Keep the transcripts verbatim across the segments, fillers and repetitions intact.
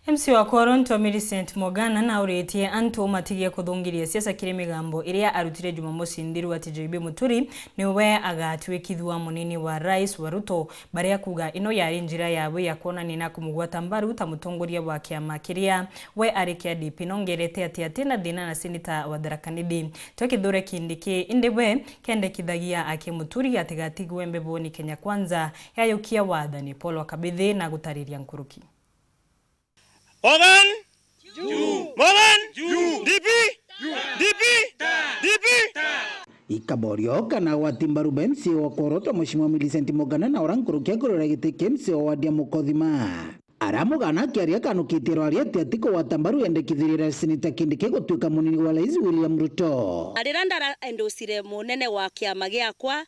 M C A wa Koronto Millicent Mogana nauritie antu matigie kuthungiria siasa kiri migambo iria arutire Jumamosi nthiru ati J B Muturi niwe agatuikithua munini wa Rais wa Ruto, baria kuuga ino yari njira yawe ya kwonania na kumugwata mbaru ta mutongoria wa kiama kiria we ari kia D P. Nongerete ati atina thina na seneta wa Tharaka Nithi Kithure Kindiki, indi we kendekithagia aki Muturi atigatigwe mbeboni Kenya Kwanza yayukia wathani. Paul wa Kabithi na gutariria nkuruki. Morgan! Morgan! D P! D P! D P! Ikaborio kana gwati mbaru ba M C A wa Koroto Mheshimiwa Millicent Mogana na ura nkuruki akurira giti kia M C A wa wadi ya Mukothima. Aramugana akiaria akanukitie rwaria ati atikugwata mbaru yendekithirie Seneta Kindiki gutuika munini wa Rais William Ruto. Riria ndara endosire munene wa kiama giakwa,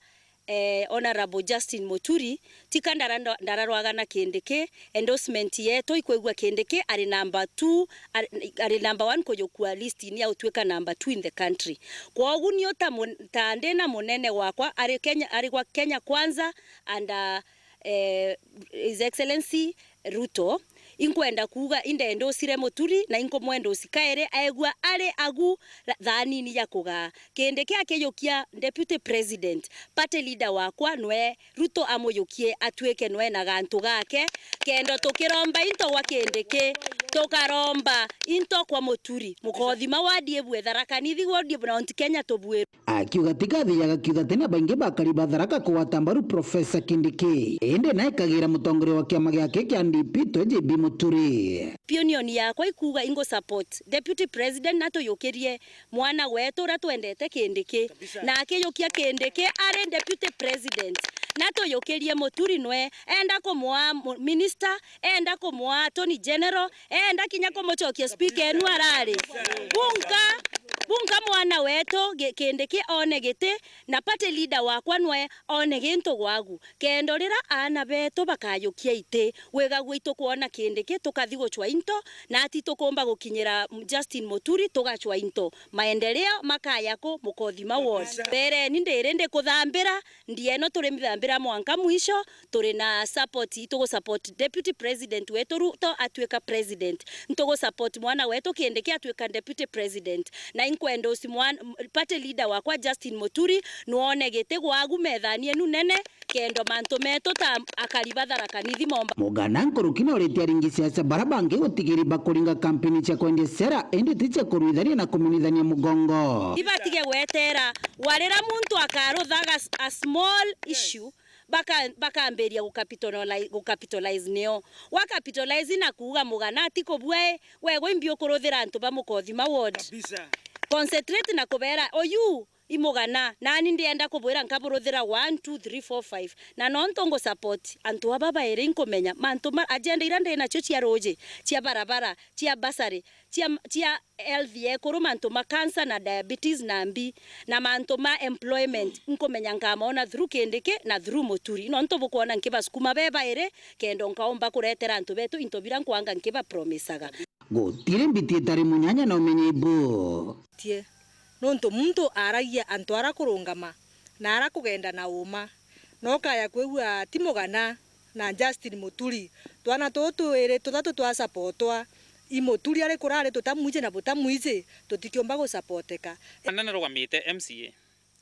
eh, Honourable Justin Muturi, tika ndara-, ndararwaga na Kindiki, endorsement yetu ikwigua Kindiki ari number two, ari, ari number one kujukua list-ini ya gutuika number two in the country. Kwogu niu ta mun-, ta ndina munene wakwa ari Kenya, ari gwa Kenya Kwanza under, eh, His Excellency Ruto, inkwenda kuuga indendosire Muturi na inkumwendosi kairi aigua ari agu ra-, thanini ya kugaa. Kindiki akiyukia Deputy President, party leader wakwa nwe Ruto amuyukie atuike nwe na gantu gake, kenda tukiromba into gwa Kindiki, tukaromba into kwa Muturi. Mukothima wadi ibue, Tharaka Nithi wadi ibue, na Mount Kenya tubue. Akiuga ti kathi ya gakiuga tena baingi bakari ba Tharaka kugwata mbaru Professor Kindiki, indi nae kagira mutongoria wa kiama giake kia D P twe J B Muturi. Opinion yakwa ikuuga ingu support Deputy President na tuyukirie mwana wetu uria twendete Kindiki. Kabisa. Na akiyukia Kindiki ari Deputy President, na tuyukirie Muturi nwe enda kumwaa mu-, minister, enda kumwaa Attorney General, enda kinya kumucokia speaker enu arari. Bunka, bunka mwana wetu gi-, Kindiki one giti, na party leader wakwa nwe one gintu gwagu. Kendo rira aana betu bakayukia iti, wigagua itukwona Kindiki tukathi gucwa into, na ati tukumba gukinyira Justin Muturi tugacwa into. Maendeleo makaya ku? Mukothima ward. Kabisa. Mbereni ndiri ndikuthambira, ndieno turi mithambira mwanka mwisho, turi na support, itugu support Deputy President wetu Ruto atuika President. Ntugu support mwana wetu Kindiki atuika Deputy President. Na inkwenda uci mwan-, party leader wakwa Justin Muturi, nwone giti gwagu methani enu nene, kendo mantu metu ta akari ba Tharaka Nithi momba. Mugana nkuruki na uritie aringi siasa bara bangi gutigiri bakuringa kampeni cia kwendia sera, indi ti cia kuruithania na kuminithania mugongo. Ibatige gwetera warira muntu akaruthaga s-, a small issue, baka-, bakambiria gucapitalize, gucapitalize nio. Wa capitalize na kuuga Mugana ati kubua, we gwe imbi ukuruthira antu ba Mukothima ward. Kabisa. Concentrate na kubera, oyu i Mugana, nani ndienda kubwira nkaburuthira one, two, three, four, five. Na nontu ngu support antu aba bairi, nkumenya mantu ma, agenda iria ndi nacio cia ruuji, cia barabara, cia bursary, cia, cia health ya ekuru, mantu ma cancer na diabetes na mbi, na mantu ma employment, nkumenya nkamona through Kindiki na through Muturi. Nontu bukwona nkibasukuma be bairi, kenda nkaumba kuretera antu betu into biria nkwanga nkibapromisaga. Gutiri mbiti itari munyanya na umenyi bu. Tie. Nontu muntu aragia antu ara kurungama na ara kugenda na uuma. Na ukaya kwigua ti Mugana na Justin Muturi. Twana tuu twiri tuthatu twasapotwa i Muturi ari kurari tutamwiji na butamwiji, tutikiumba gusapoteka. Anene rugamite M C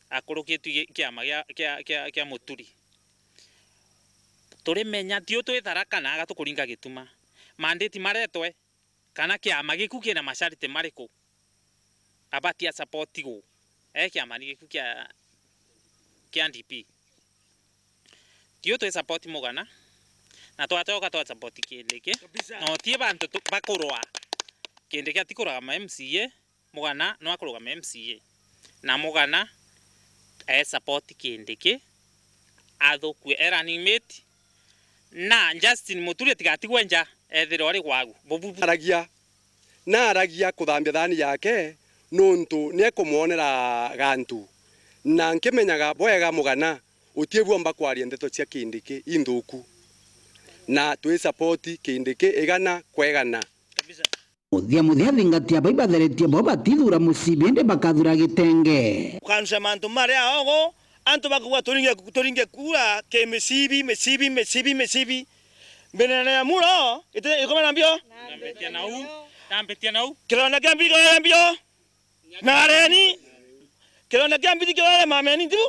A akurukitue gi-, kiama gia, kia, kia, kia Muturi. Turimenya tiu twi Tharaka na aga tukuringa Gituma. Mandate maretwe, kana kiama giku kina masharti mariku? Abati a support gu? E kiama ni giku kia, kia D P. Tiu twi support Mugana, na twacoka twa support Kindiki. Kabisa. No tie bantu tu-, bakurwa. Kindiki atikuragama M C A, Mugana no akurugama M C A. Na Mugana e support Kindiki, athukue e running mate. Na Justin Muturi atigatigwe nja, ethirwa ari gwagu. Bubu. Aragia, na aragia kuthambia thani yake, nontu niekumwonera gantu. Na nkimenyaga bwega Mugana, utie bwomba kwaria ndeto cia Kindiki inthuku. Na twi support Kindiki igana kwa igana. Kabisa. Muthia muthia, thingati aba ibatheretie bo batithura mucibi, indi bakathura gitenge. Ukanusha mantu maria ogo, antu bakauga turinge, turinge kura ki micibi, micibi, micibi, micibi. Mbinene ya muro iti ikome na mbio. Nambitia nau. Nambitia nau. Kironda kia mbiri kirore mbio. Nareni. Kironda kia mbiri kirore mameni ntibu.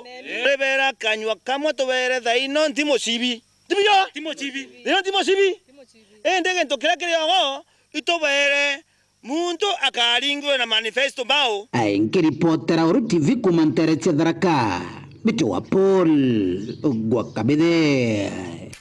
Ribera kanyua kamwe tubere thaino nti mucibi. Ntibu yo? Ti mucibi. Thaino nti mucibi. Indi gintu kiria kiri ogo itubere muntu akaringirwe na manifesto bao. Ai, nkiripotera Uru T V kuuma ntere cia Tharaka, Mbiti wa Paul gwa Kabithe.